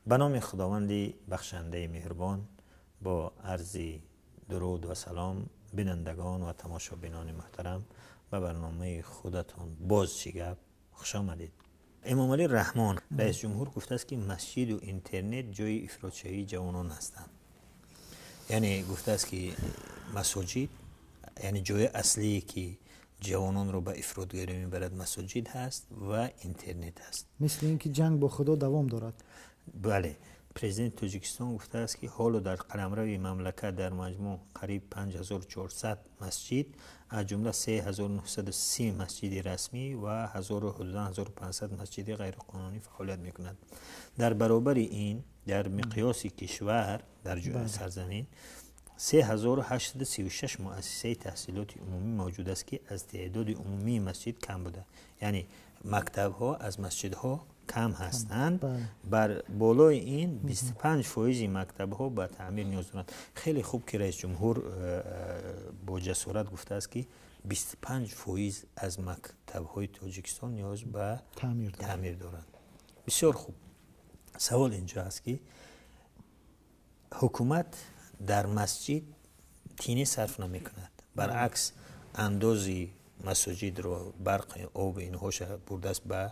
Ба номи Худованди бахшандаи меҳрубон, бо арзи дуруд ва салом, бинандагон ва тамошобинони муҳтарам, ба барномаи худатон «Боз чӣ гап» хуш омадед. Эмомалӣ Раҳмон, раис ҷумҳур, гуфтааст, ки масҷиду интернет ҷои ифротшавии ҷавонон ҳастанд. Яъне гуфтааст, ки масоҷид, яъне ҷои аслие, ки ҷавононро ба ифротгарӣ мебарад, масоҷид ҳаст ва интернет ҳаст. Мисли ин ки ҷанг бо Худо давом дорад. Бале, президенти Тоҷикистон гуфтааст, ки ҳоло дар қаламрави мамлакат дар маҷмӯъ қариб 5400 масҷид, аз ҷумла 3930 масҷиди расмӣ ва 1500 масҷиди ғайриқонунӣ фаъолият мекунад. Дар баробари ин, дар миқёси кишвар, дар сарзамин 3836 муассисаи таҳсилоти умумӣ мавҷуд аст, ки аз теъдоди умумии масҷид кам буда. Яъне мактабҳо аз масҷидҳо кам ҳастанд. Бар болои ин, 25 фоизи мактабҳо ба таъмир ниёз доранд. Хеле хуб, ки раис ҷумҳур бо ҷасорат гуфтааст, ки 25 фоиз аз мактабҳои Тоҷикистон ниёз ба таъмир доранд. Бисёр хуб. Савол инҷо аст, ки ҳукумат дар масҷид тине сарф намекунад, баръакс, андози масоҷидро, барқ, об, инҳоша бурдааст, ба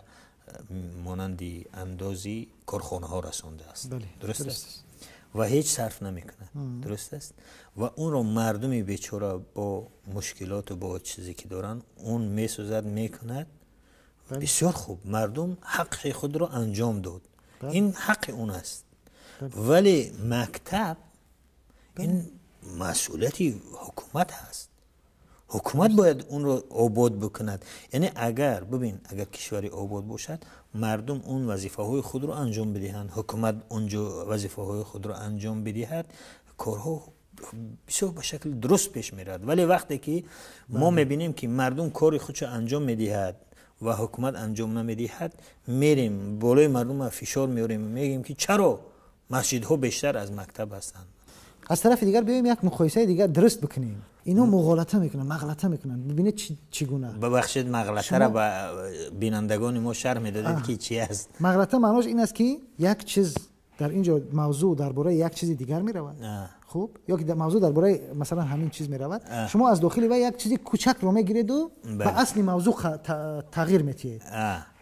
монанди андози корхонаҳо расондааст, дуруст аст, ва ҳеҷ сарф намекунад, дуруст аст, ва онро мардуми бечора бо мушкилоту бо чизе ки доранд, он месозад, мекунад. Бисёр хуб, мардум ҳаққи худро анҷом дод, ин ҳаққи он аст. Вале мактаб ин масъулияти ҳукумат ҳаст. Ҳукумат бояд онро обод бикунад. Яъне агар бибин, агар кишвари обод бошад, мардум он вазифаҳои худро анҷом бидиҳанд, ҳукумат онҷо вазифаҳои худро анҷом бидиҳад, корҳо бисёр ба шакли дуруст пеш меравад. Вале вақте ки мо мебинем, ки мардум кори худшо анҷом медиҳад ва ҳукумат анҷом намедиҳад, мерем болои мардум фишор меорем, мегӯем, ки чаро масҷидҳо бештар аз мактаб ҳастанд. Аз тарафи дигар, биёем як муқоисаи дигар дуруст бикунем. Ино муғолата мекунанд, мағлата мекунанд. Бибинед, чӣ гуна. Бибахшед, мағлатара ба бинандагони мо шарҳ медодед, ки чи аст? Мағлата маънош ин аст, ки як чиз дар ин ҷо мавзӯъ дар бораи як чизи дигар меравад, хуб, ё ки мавзӯъ дар бораи, масалан, ҳамин чиз меравад, шумо аз дохили вай як чизи кучакро мегиреду ба асли мавзӯъ тағйир метиҳед.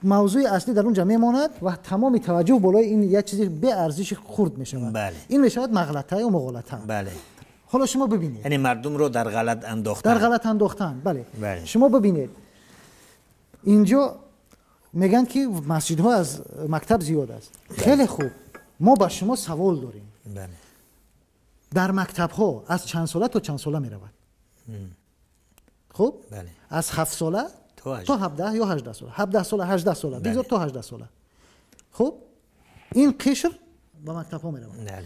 Мавзӯи аслӣ дар он ҷа мемонад ва тамоми таваҷҷӯҳ болои ин як чизи беарзиши хурд мешавад. Ин мешавад мағлата ё муғолата. Ҳоло шумо бибинед. Яъне мардумро дар ғалат андохтан. Дар ғалат андохтан, бале. Шумо бибинед, инҷо мегӯянд, ки масҷидҳо аз мактаб зиёд аст. Хеле хуб, мо ба шумо савол дорем: дар мактабҳо аз чанд сола то чанд сола меравад? Хуб, аз 7 сола то 17 ё 18 сола, 17 сола, 18 сола, бигзор то 18 сола. Хуб, ин қишр ба мактабҳо меравад,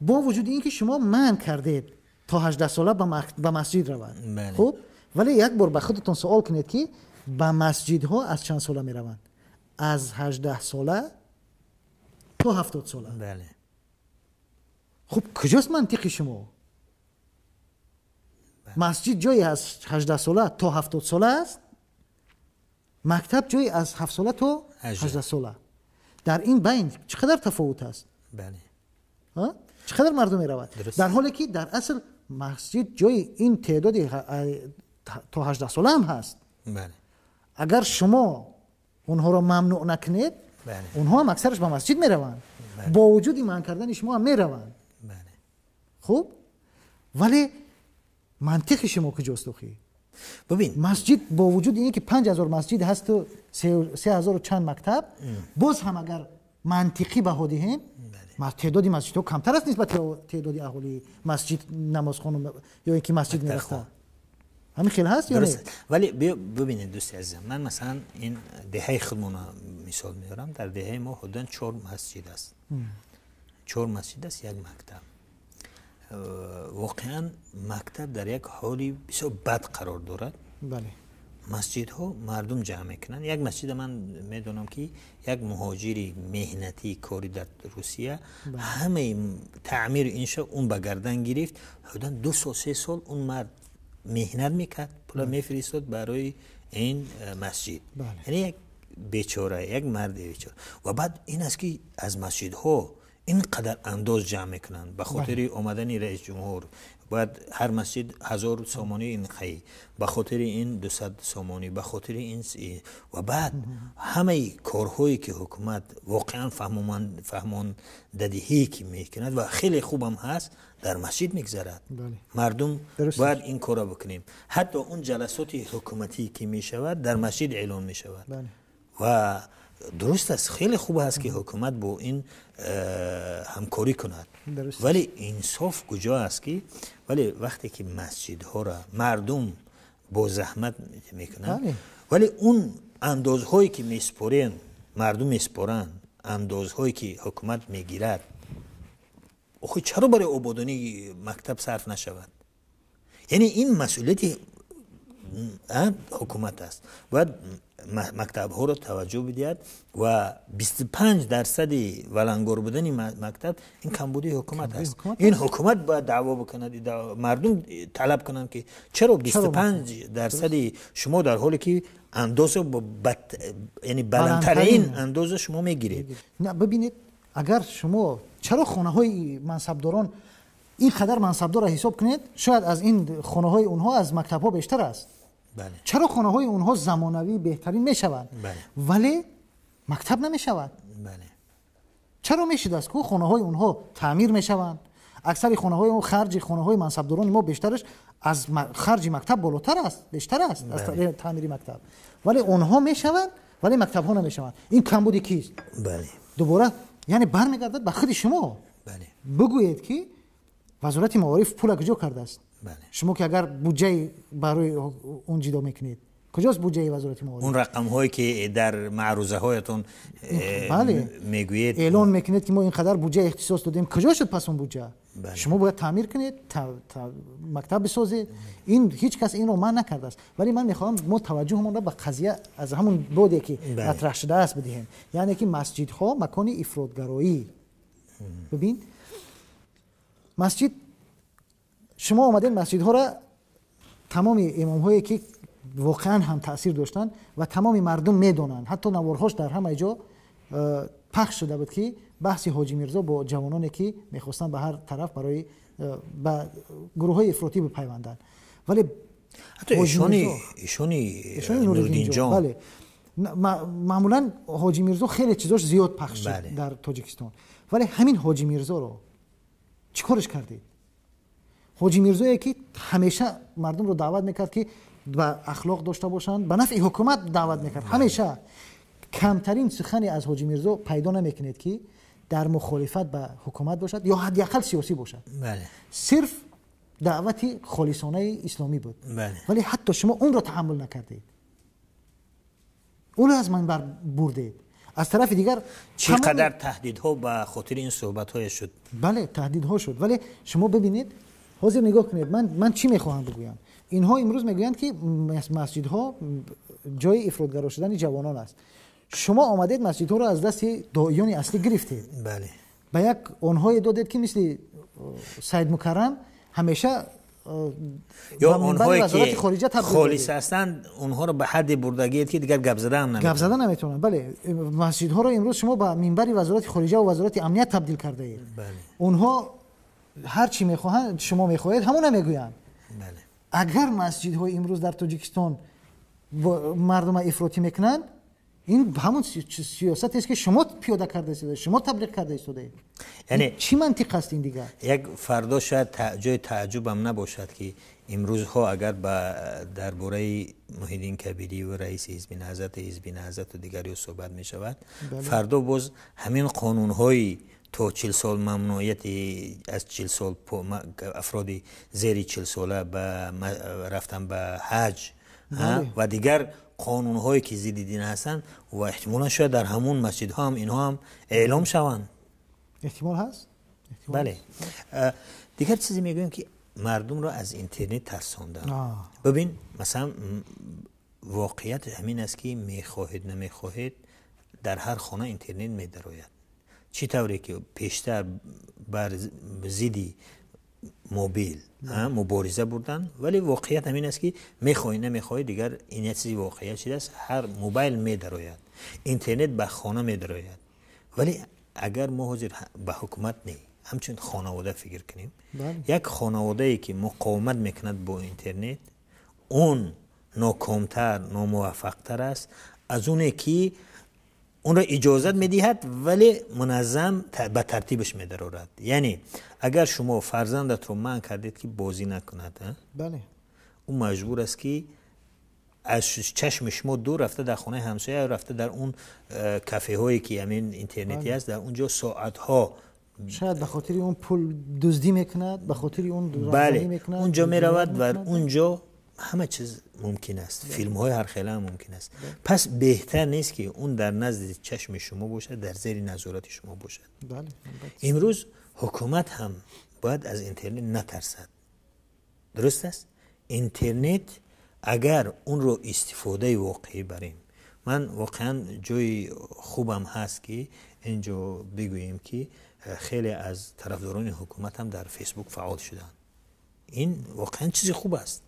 бо вуҷуди ин ки шумо манъ кардед то 18 сола ба масҷид равад. Хуб, вале як бор ба худатон суол кунед, ки ба масҷидҳо аз чанд сола мераванд? Аз 18 сола то 70 сола. Хуб, куҷост мантиқи шумо? Масҷид ҷое аз 18 сола то 70 сола аст, мактаб ҷое аз 7 сола то 18 сола. Дар ин байн чӣ қадар тафовут аст, чӣ қадар мардум меравад, дар ҳоле ки дар асл масҷид ҷои ин теъдоди то 18 сола ҳам ҳаст. Агар шумо онҳоро мамнӯъ накунед, онҳо ҳам аксараш ба масҷид мераванд, бо вуҷуди манъ кардани шумо ҳам мераванд. Хуб, вале мантиқи шумо куҷост охи? Бибин. Масҷид, бо вуҷуди ин ки 5000 масҷид ҳасту 3000-у чанд мактаб, боз ҳам агар мантиқӣ баҳо диҳем, теъдоди масҷидҳо камтар аст нисбат теъдоди аҳолии масҷид, намозхон ё ин ки масҷид мерафта. Ҳамин хел ҳаст ё не? Вале бибинед, дӯсти азизам, ман масалан ин деҳаи худмонро мисол меорам. Дар деҳаи мо ҳудудан чор масҷид аст, чор масҷид аст, як мактаб. Воқеан мактаб дар як ҳоли бисёр бад қарор дорад. Масҷидҳо мардум ҷамъ мекунанд. Як масҷида ман медонам, ки як муҳоҷири меҳнатии корӣ дар Русия ҳамаи таъмиру инша он ба гардан гирифт. Ҳудудан 2 сол, 3 сол он мард меҳнат мекард, пула мефиристод барои ин масҷид. Яъне як бечора, як марди бечора. Ва баъд ин аст, ки аз масҷидҳо ин қадар андоз ҷамъ мекунанд ба хотири омадани раис ҷумҳур, бояд ҳар масҷид 1000 сомонӣ ин қай, ба хотири ин 200 сомонӣ, ба хотири ин, ва баъд ҳамаи корҳое ки ҳукумат воқеан фаҳмондадиҳие ки мекунад ва хеле хубам ҳаст, дар масҷид мегзарад. Мардум бояд ин корро бикунем. Ҳатто он ҷаласоти ҳукуматӣ ки мешавад дар масҷид эълон мешавад. Ва дуруст аст, хеле хуб аст ки ҳукумат бо ин ҳамкорӣ кунад, вале инсоф куҷо аст ки вале вақте ки масҷидҳоро мардум бо заҳмат мекунанд, вале он андозҳое ки месупоранд, мардум месупоранд, андозҳое ки ҳукумат мегирад, охи чаро барои ободонии мактаб сарф нашавад? Яъне ин масъулияти ҳукумат аст. Бояд мактабҳоро таваҷҷӯҳ бидиҳад ва 25% валангор будани мактаб ин камбудии ҳукумат аст. Ин ҳукумат бояд даъво бикунад, мардум талаб кунанд ки чаро 25% шумо дар ҳоле ки андоза яъне баландтарин андоза шумо мегиред. Бибинед, агар шумо чаро хонаҳои мансабдорон ин қадар мансабдорро ҳисоб кунед, шояд аз ин хонаҳои онҳо аз мактабҳо бештар аст. Чаро хонаҳои онҳо замонавӣ беҳтарин мешаванд, вале мактаб намешавад? Чаро мешидааст ку хонаҳои онҳо таъмир мешаванд? Аксари хонаҳои харҷи хонаҳои мансабдорони мо бештараш аз харҷи мактаб болотар аст, бештар аст аз таъмири мактаб, вале онҳо мешаванд, вале мактабҳо намешаванд. Ин камбуди кист? Дубора яъне бармегардад ба худи шумо. Бигӯед ки вазорати маориф пула куҷо кардааст? Шумо ки агар буҷаи барои он ҷидо мекунед, куҷост буҷаи вазорати маориф? Он рақамҳое ки дар маърузаҳоятон мегӯед, эълон мекунед ки мо ин қадар буҷа ихтисос додем, куҷо шуд пас он буҷа? Шумо бояд таъмир кунед, мактаб бисозед. Ин ҳеҷ кас инро манъ накардааст, вале ман мехоҳам мо таваҷҷӯҳамонро ба қазия аз ҳамон боде ки матраҳ шудааст бидиҳем, яъне ки масҷидҳо макони ифротгароӣ. Бибин, масҷид, шумо омадед масҷидҳоро тамоми имомҳое ки воқеан ҳам таъсир доштанд ва тамоми мардум медонанд, ҳатто наворҳош дар ҳама ҷо пахш шуда буд ки баҳси ҳоҷи Мирзо бо ҷавононе ки мехостанд ба ҳар тараф барои ба гурӯҳҳои ифротӣ бипайванданд. Вале ишони Нуриддинҷон, бале, маъмулан ҳоҷи Мирзо хеле чизош зиёд пахш шуд дар Тоҷикистон, вале ҳамин ҳоҷи Мирзоро чӣ корش кардед? ҳоҷи Мирзое ки ҳамеша мардумро даъват мекард ки ба ахлоқ дошта бошанд, ба нафъи ҳукумат даъват мекард ҳамеша. Камтарин сухане аз ҳоҷи Мирзо пайдо намекунед ки дар мухолифат ба ҳукумат бошад ё ҳадди ақал сиёсӣ бошад. Сирф даъвати холисонаи исломӣ буд, вале ҳатто шумо онро таҳаммул накардед, онро аз манбар бурдед. Аз тарафи дигар чӣ қадар таҳдидҳо ба хотири ин суҳбатҳое шуд? Бале, таҳдидҳо шуд, вале шумо бибинед, ҳозир нигоҳ кунед, ман чӣ мехоҳам бигӯям? Инҳо имрӯз мегӯянд ки масҷидҳо ҷои ифротгаро шудани ҷавонон аст. Шумо омадед масҷидҳоро аз дасти доиёни аслӣ гирифтед, ба як онҳое додед ки мисли Саид Мукаррам ҳамеша ё онҳое ки холис ҳастанд, онҳоро ба ҳадде бурдагиед ки дигар гап зада ҳам наметавонанд. Гап зада наметавонанд, бале. Масҷидҳоро имрӯз шумо ба минбари вазорати хориҷа ва вазорати амният табдил кардаед. Онҳо ҳар чӣ мехоҳанд, шумо мехоҳед, ҳамона мегӯянд. Агар масҷидҳои имрӯз дар Тоҷикистон мардума ифротӣ мекунанд, ин ҳамон сиёсатест ки шумо пиёда карда истодаед, шумо таблиғ карда истодаед. Яъне чӣ мантиқ аст ин дигар? Як фардо шояд ҷои тааҷҷубам набошад ки имрӯзҳо агар дар бораи Муҳиддин Кабирӣ ва раиси ҳизби Наҳзат, ҳизби Наҳзату дигариҳо суҳбат мешавад, фардо боз ҳамин қонунҳои то 40 сол мамнуияти аз 40 сол афроди зери 40 сола ба рафтан ба ҳаҷ ва дигар қонунҳое ки зидди дин ҳастанд ва эҳтимолан шояд дар ҳамун масҷидҳо ҳам инҳо ҳам эълом шаванд. Эҳтимол ҳаст? Бале. Дигар чизе мегӯем ки мардумро аз интернет тарсонданд. Бибин, масалан, воқеият ҳамин аст ки мехоҳед намехоҳед дар ҳар хона интернет медарояд. Чӣ тавре ки пештар бар зидди мобил мубориза бурданд, вале воқеият ҳамин аст ки мехоҳӣ намехоҳӣ дигар ин як чизи воқеият шудааст. Ҳар мобайл медарояд, интернет ба хона медарояд, вале Агар мо ҳозир ба ҳукумат не, ҳамчун хонавода фикр кунем, як хонаводае ки муқовимат мекунад бо интернет, он нокомтар, номуваффақтар аст аз оне ки онро иҷозат медиҳад, вале муназзам ба тартибаш медарорад. Яъне агар шумо фарзандатро манъ кардед ки бозӣ накунад, ӯ маҷбур аст ки аз чашми шумо дур рафта дар хонаи ҳамсоя, рафта дар он кафеҳое ки ҳамин интернетӣ аст, дар он ҷо соатҳо, шояд ба хотири он пул дуздӣ мекунад, ба хотири он дуздӣ мекунад, он ҷо меравад ва он ҷо ҳама чиз мумкин аст, филмҳои ҳархела ҳам мумкин аст. Пас беҳтар нест ки он дар назди чашми шумо бошад, дар зери назорати шумо бошад. Имрӯз ҳукумат ҳам бояд аз интернет натарсад. Дуруст аст? Интернет агар онро истифодаи воқеӣ барем, ман воқеан ҷои хубам ҳаст ки инҷо бигӯем ки хеле аз тарафдорони ҳукумат ҳам дар Фейсбук фаъол шуданд. Ин воқеан чизи хуб аст.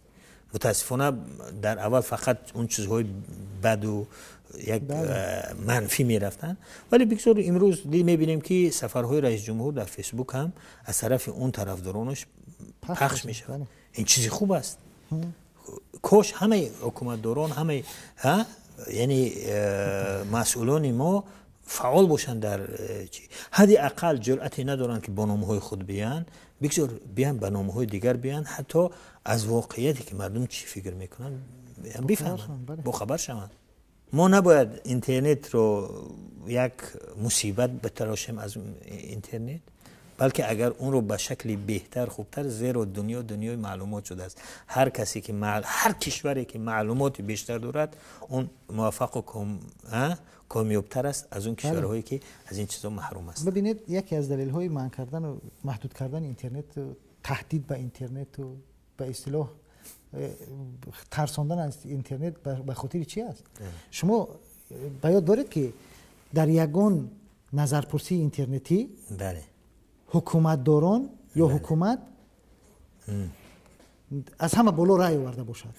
Мутаассифона дар аввал фақат он чизҳои баду як манфӣ мерафтанд, вале бигзор имрӯз мебинем ки сафарҳои раис ҷумҳур дар Фейсбук ҳам аз тарафи он тарафдоронаш пахш мешавад. Ин чизи хуб аст. Кош ҳамаи ҳукуматдорон, ҳамаи яъне масъулони мо фаъол бошанд дар чи, ҳадди ақал ҷуръате надоранд ки бо номҳои худ биёянд, бигзор биёянд ба номҳои дигар биёянд, ҳатто аз воқеияте ки мардум чӣ фикр мекунанд бифаҳманд, бохабар шаванд. Мо набояд интернетро як мусибат битарошем аз интернет, балки агар онро ба шакли беҳтар, хубтар, зеро дунё дунёи маълумот шудааст. Ҳар касе ки ҳар кишваре ки маълумоти бештар дорад, он муваффақу комёбтар аст аз он кишварҳое ки аз ин чизо маҳрум аст. Бибинед, яке аз далелҳои манъ кардану маҳдуд кардани интернет, таҳдид ба интернету ба истилоҳ тарсондан аз интернет ба хотири чи аст? Шумо ба ёд доред ки дар ягон назарпурсии интернетӣ ҳукуматдорон ё ҳукумат аз ҳама боло рай оварда бошад?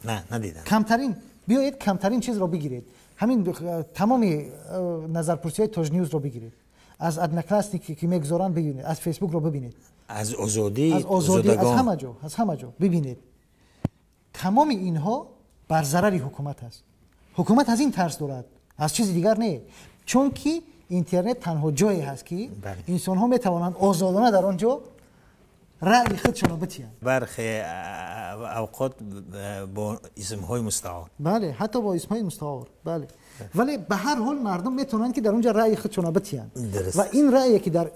Не, надидам. Камтарин, биёед камтарин чизро бигиред. Ҳамин тамоми назарпурсиҳои Тоҷньюзро бигиред, аз Одноклассники ки мегузоранд бибинед, аз Фейсбукро бибинед, аз Озодӣ, аз Озодӣ, аз ҳама ҷо, аз ҳама ҷо бибинед. Тамоми инҳо бар зарари ҳукумат аст. Ҳукумат аз ин тарс дорад, аз чизи дигар не, чунки интернет танҳо ҷое ҳаст ки инсонҳо метавонанд озодона дар он ҷо раъйи худшонро битиҳанд. Бархе авқот бо исмҳои мустаор. Бале, ҳатто бо исмҳои мустаор, бале. Вале ба ҳар ҳол мардум метавонанд ки дар он ҷо раъйи худшонро битиҳанд. Ва ин раъйе ки дар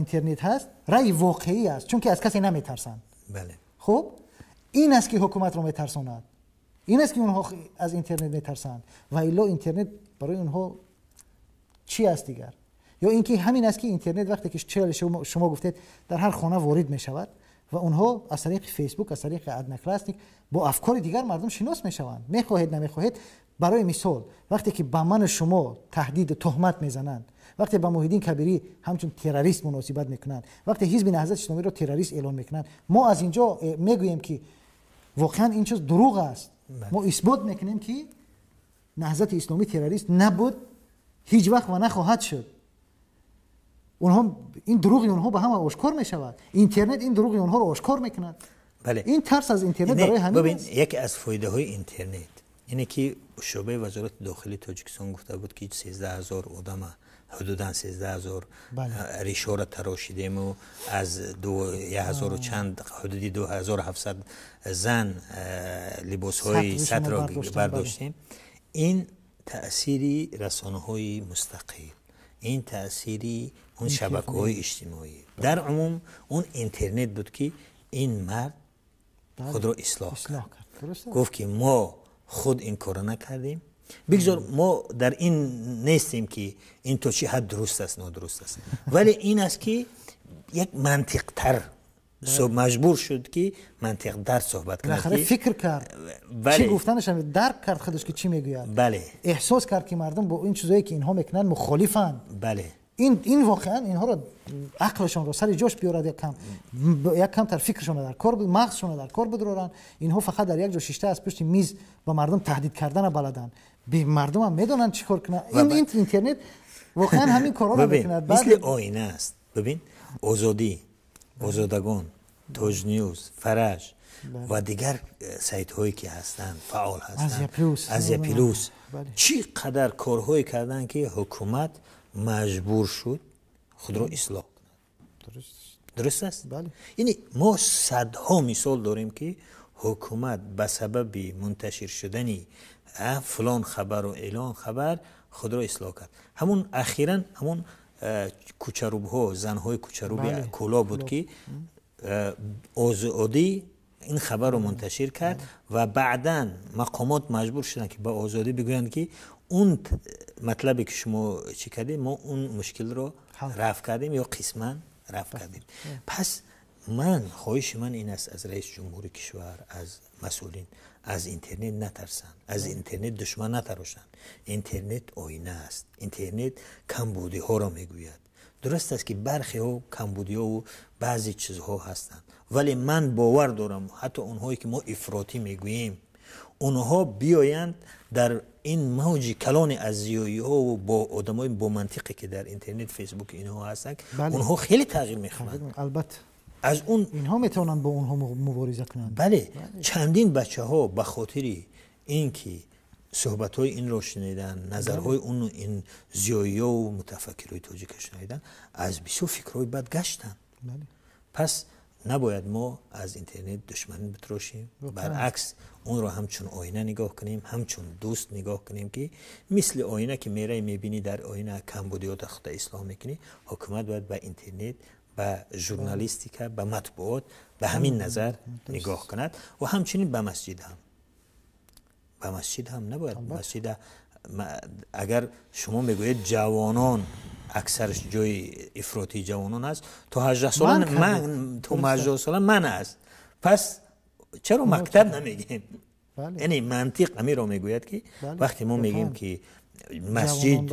интернет ҳаст, раъйи воқеӣ аст, чунки аз касе наметарсанд. Хуб, ин аст ки ҳукуматро метарсонад, ин аст ки онҳо аз интернет метарсанд, ва илло интернет барои онҳо чӣ аст дигар? Ё ин ки ҳамин аст ки интернет вақте ки шумо гуфтед дар ҳар хона ворид мешавад ва онҳо аз тариқи Фейсбук, аз тариқи Одноклассник бо афкори дигар мардум шинос мешаванд. Мехоҳед, намехоҳед. Барои мисол, вақте ки ба ману шумо таҳдиду туҳмат мезананд, вақте ба Муҳиддин Кабирӣ ҳамчун террорист муносибат мекунанд, вақте ҳизби Наҳзати Исломиро террорист эълон мекунанд, мо аз инҷо мегӯем ки воқеан ин чиз дурӯғ аст. Мо исбот мекунем ки Наҳзати Исломӣ террорист набуд, ҳеҷ вақт ва нахоҳад шуд. Онҳо ин дурӯғи онҳо ба ҳама ошкор мешавад. Интернет ин дурӯғи онҳоро ошкор мекунад. Ин тарс аз интернет барои ҳамин аст. Яке аз фоидаҳои интернет ине ки шӯъбаи вазорати дохилии Тоҷикистон гуфта буд ки 13 000 одама, ҳудудан 13 000 ришора тарошидему аз 1000 чанд, ҳудуди 2700 зан либосҳои сатро бардоштем. Ин таъсири расонаҳои мустақил, ин таъсири он шабакаҳои иҷтимоӣ, дар умум он интернет буд ки ин мард худро ислоҳ кард. Гуфт ки мо худ ин корро накардем, бигзор мо дар ин нестем ки ин то чӣ ҳад дуруст аст, нодуруст аст, вале ин аст ки як мантиқтар маҷбур шуд ки мантиқтар суҳбат кунад. Фикр кард, чӣ гуфтанаш дарк кард худаш ки чӣ мегӯяд. Эҳсос кард ки мардум бо ин чизое ки инҳо мекунанд мухолифанд. Ин воқеан инҳоро ақлашонро сари ҷош биёрад, як камтар фикршонро дар кор, мағзшонро дар кор бидоранд. Инҳо фақат дар як ҷо шишта аз пушти миз ба мардум таҳдид кардана баладанд. Мардумам медонанд чӣ кор кунанд. Ин интернет воқеан ҳамин корҳоро мекунад. Мисли оина аст. Бибин, Озодӣ, Озодагон, Тоҷньюз, Фараҷ ва дигар сайтҳое ки ҳастанд, фаъол ҳастанд, Азия Плюс, чӣ қадар корҳое карданд, ки ҳукумат маҷбур шуд худро ислоҳ кунад. Дуруст аст? Яъне мо садҳо мисол дорем, ки ҳукумат ба сабаби мунташир шудани фалон хабару эълон хабар худро ислоҳ кард. Ҳамун ахиран ҳамун кӯчарубҳо, занҳои кӯчаруби Кӯлоб буд, ки Озодӣ ин хабарро мунташир кард ва баъдан мақомот маҷбур шуданд, ки ба Озодӣ бигӯянд, ки он матлабе ки шумо чӣ кардем, мо он мушкилро рафъ кардем ё қисман рафъ кардем. Пас ман хоҳиши ман ин аст аз раиси ҷумҳури кишвар, аз масъулин: аз интернет натарсанд, аз интернет душман натарошанд. Интернет оина аст, интернет камбудиҳоро мегӯяд. Дуруст аст, ки бархеҳо камбудиҳову баъзе чизҳо ҳастанд, вале ман бовар дорам, ҳатто онҳое ки мо ифротӣ мегӯем, онҳо биёянд дар ин мавҷи калони аз зиёиҳову бо одамои бо мантиқе ки дар интернет, Фейсбук инҳо ҳастанд, онҳо хеле тағйир мехоҳанд. Албатта. Аз он инҳо метавонанд бо онҳо мубориза кунанд. Бале, чандин бачаҳо ба хотири ин ки суҳбатҳои инро шуниданд, назарҳои он ин зиёиёву мутафаккирҳои тоҷика шуниданд, аз бисёр фикрҳои бад гаштанд. Пас набояд мо аз интернет душманӣ битрошем, баръакс онро ҳамчун оина нигоҳ кунем, ҳамчун дӯст нигоҳ кунем, ки мисли оина ки мераи мебинӣ, дар оина камбудиёта худта ислоҳ мекунӣ. Ҳукумат бояд ба интернет, ба журналистика, ба матбуот ба ҳамин назар нигоҳ кунад ва ҳамчунин ба масҷид ҳам. Ба масҷид ҳам набояд масҷида, агар шумо мегӯед ҷавонон аксараш ҷои ифротии ҷавонон аст, то 18 сола ман, то 18 сола ман аст, пас чаро мактаб намегӯем? Яъне мантиқ ҳаминро мегӯяд, ки вақте мо мегӯем, ки масҷид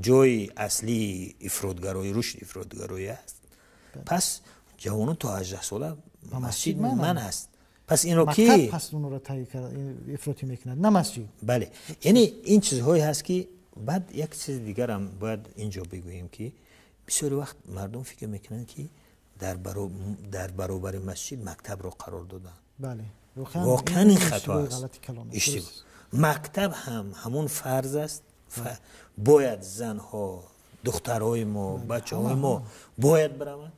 ҷои аслии ифротгароӣ, рушди ифротгароӣ аст, пас ҷавонон то 18 сола масҷид ман аст. Пас инро ки пас онро ифротӣ мекунад, на масҷид. Бале, яъне ин чизҳое ҳаст, ки баъд як чизи дигарам бояд инҷо бигӯем, ки бисёри вақт мардум фикр мекунанд, ки дар баробари масҷид мактабро қарор доданд. Воқеан ин хато аст, иштибоҳ. Мактаб ҳам ҳамун фарз аст, бояд занҳо, духтарҳои мо, бачаҳои мо бояд бираванд.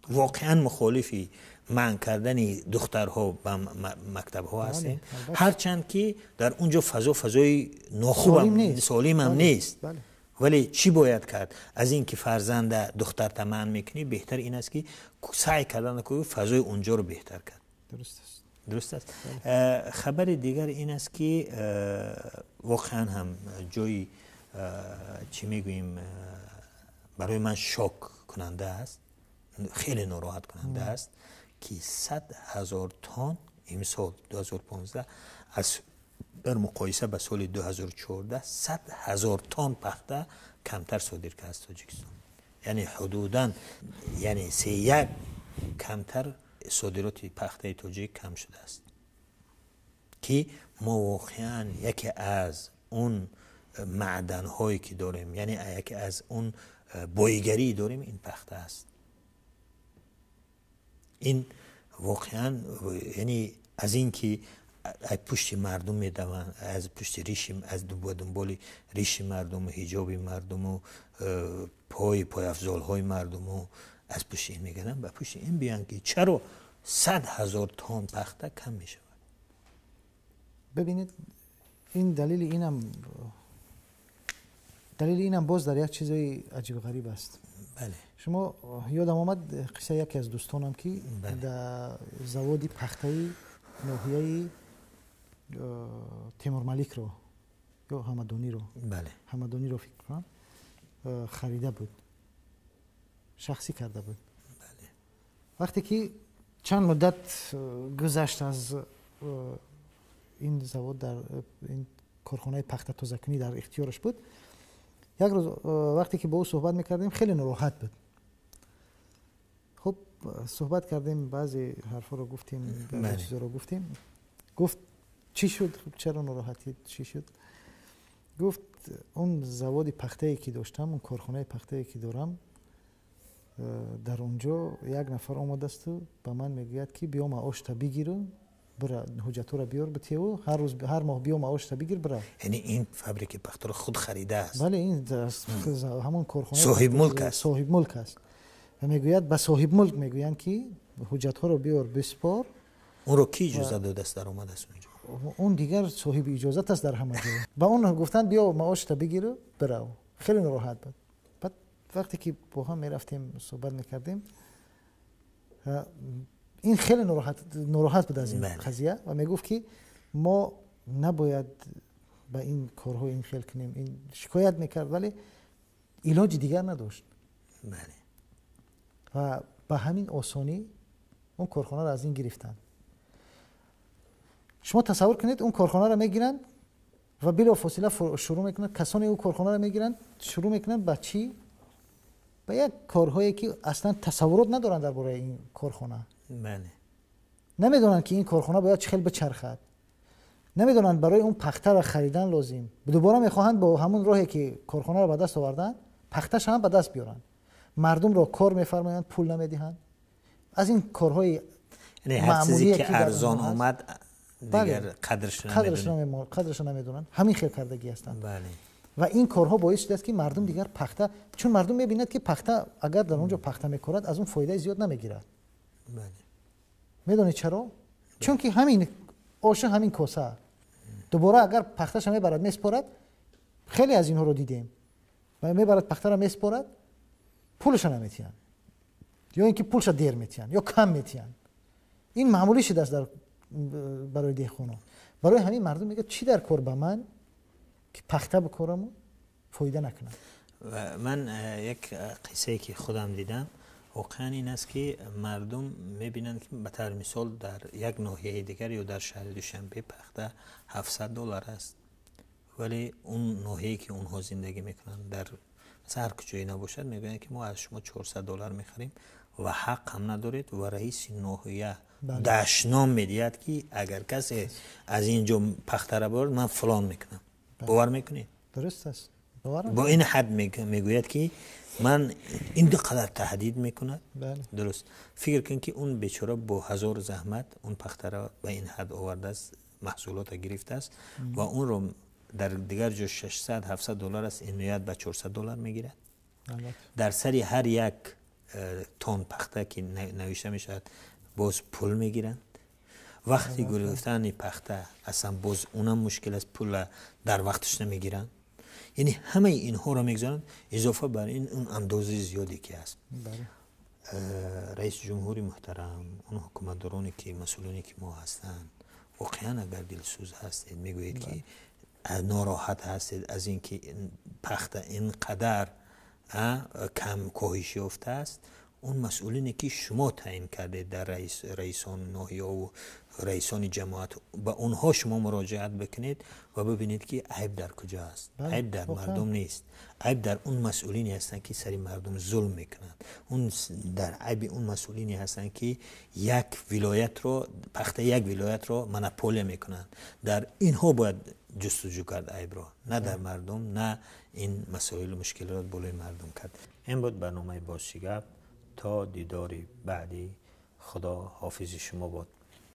Воқеан мухолифи манъ кардани духтарҳо ба мактабҳо ҳастем, ҳарчанд ки дар он ҷо фазо фазои нохубам, солимам нест, вале чӣ бояд кард? Аз ин ки фарзанда духтарта манъ мекунӣ, беҳтар ин аст, ки саъй кардан ки фазои онҷоро беҳтар кард. Дуруст аст. Хабари дигар ин аст, ки воқеан ҳам ҷои чӣ мегӯем, барои ман шок кунанда аст, хеле нороҳат кунанда аст, ки 100 000 тонн имсол 2015 аз дар муқоиса ба соли 2014 100 000 тонн пахта камтар содир кард аз Тоҷикистон. Яъне ҳудудан, яъне сеяк камтар содироти пахтаи тоҷик кам шудааст, ки мо воқеан яке аз он маъданҳое ки дорем, яъне яке аз он боигарӣ дорем, ин пахта аст. Ин воқеан, яъне аз ин ки аз пушти мардум медаванд, аз пушти риши, аз дунболи риши мардуму ҳиҷоби мардуму пойафзолҳои мардуму аз пушти ин мегарданд, ба пушти ин биёянд, ки чаро 100 000 тонн пахта кам мешавад. Бибинед, ин далели инам боз дар як чизои аҷиб ғариб аст. Шумо ёдам омад қиссаи яке аз дӯстонам, ки дар заводи пахтаи ноҳияи Темурмаликро ё Ҳамадониро, Ҳамадониро фикр кунам, харида буд, шахсӣ карда буд. Вақте ки чанд муддат гузашт, аз ин завод, дар ин корхонаи пахта тозакунӣ дар ихтиёраш буд. Як рӯз вақте ки бо ӯ суҳбат мекардем, хеле нороҳат буд. Хуб, суҳбат кардем, баъзе ҳарфҳоро гуфтем, баъзе чизҳоро гуфтем. Гуфт: «Чӣ шуд? Чаро нороҳатӣ, чӣ шуд?» Гуфт: «Он заводи пахтае ки доштам, он корхонаи пахтае ки дорам, дар он ҷо як нафар омадасту ба ман мегӯяд, ки биё, маошта бигиру бира, ҳуҷҷатҳоро биёр, битеву ҳар рӯз, ҳар моҳ биё, маошта бигир, бира». Яъне ин фабрики пахтаро худ харидааст? Бале, ин ҳамон корхона. Соҳибмулк аст. Соҳибмулк аст. Ва мегӯяд, ба соҳибмулк мегӯянд, ки ҳуҷҷатҳоро биёр, биспор. Онро ки иҷозат додааст, даромадааст унҷо? Он дигар соҳиби иҷозат аст дар ҳама ҷо. Ба он гуфтанд: «Биё, маошта бигиру бирав». Хеле нороҳат буд. Баъд вақте ки бо ҳам мерафтем, суҳбат мекардем, ин хеле нороҳат буд аз ин қазия ва мегуфт, ки мо набояд ба ин корҳо ин хел кунем. Ин шикоят мекард, вале илоҷи дигар надошт. Ва ба ҳамин осонӣ он корхонаро аз ин гирифтанд. Шумо тасаввур кунед, он корхонаро мегиранд ва билофосила шурӯъ мекунанд, касоне он корхонаро мегиранд, шурӯъ мекунанд ба чӣ? Ба як корҳое, ки аслан тасаввурот надоранд дар бораи ин корхона. Намедонанд, ки ин корхона бояд чӣ хел бичархад, намедонанд барои он пахтаро харидан лозим. Дубора мехоҳанд бо ҳамон роҳе, ки корхонаро ба даст оварданд, пахташа ҳам ба даст биёранд. Мардумро кор мефармоянд, пул намедиҳанд. Аз ин корҳои ҳар чизе ки арзон омад, дигар қадрашо намедонанд. Ҳамин хел кардагӣ ҳастанд. Ва ин корҳо боис шудааст, ки мардум дигар пахта, чун мардум мебинад, ки пахта, агар дар он ҷо пахта мекорад, аз он фоидаи зиёд намегирад. Медонед чаро? Чунки ҳамин оша, ҳамин коса. Дубора агар пахташа мебарад, меспорад, хеле аз инҳоро дидем, мебарад, пахтаро меспорад, пулаша наметиҳанд ё ин ки пулша дер метиҳанд ё кам метиҳанд. Ин маъмулӣ шудааст барои деҳқонон. Барои ҳамин мардум мегӯяд: «Чӣ дар кор ба ман, ки пахта бикораму фоида накунам?» Ман як қиссае, ки худам дидам, воқеан ин аст, ки мардум мебинанд, ки ба таври мисол дар як ноҳияи дигар ё дар шаҳри Душанбе пахта 700 доллар аст, вале он ноҳияе, ки онҳо зиндагӣ мекунанд, дар масалан ҳар куҷое набошад, мегӯянд, ки мо аз шумо 400 доллар мехарем ва ҳақ ҳам надоред. Ва раиси ноҳия дашном медиҳад, ки агар касе аз ин ҷо пахтара барад, ман фалон мекунам. Бовар мекунед? Дуруст аст. Бо ин ҳад мегӯяд, ки ман ин қадар таҳдид мекунад. Дуруст фикр кун, ки он бечора бо ҳазор заҳмат он пахтара ба ин ҳад овардааст, маҳсулота гирифтааст ва онро дар дигар ҷо 600 700 доллар аст, ин меояд, ба 400 доллар мегирад. Дар сари ҳар як тон пахта, ки навишта мешавад, боз пул мегиранд. Вақти гирифтани пахта аслан боз унам мушкил аст, пула дар вақташ намегиранд. Яъне ҳамаи инҳоро мегузоранд, изофа бар ин он андозаи зиёде, ки аст. Раиси ҷумҳури муҳтарам, он ҳукуматдороне, ки масъулоне, ки мо ҳастанд, воқеан агар дилсӯз ҳастед, мегӯед, ки нороҳат ҳастед аз ин ки пахта ин қадар кам коҳиш ёфтааст, он масъулине, ки шумо таъин кардед дар раисон ноҳияву раисони ҷамоат, ба онҳо шумо муроҷиат бикунед ва бибинед, ки айб дар куҷо аст. Айб дар мардум нест, айб дар он масъулине ҳастанд, ки сари мардум зулм мекунанд. Он дар айби он масъулине ҳастанд, ки як вилоятро, пахта як вилоятро монополия мекунанд. Дар инҳо бояд ҷустуҷӯ кард айбро, на дар мардум, на ин масоилу мушкилот болои мардум кард. Ин буд барномаи «Боз чӣ гап». То дидори баъдӣ, Худо ҳофизи шумо бод.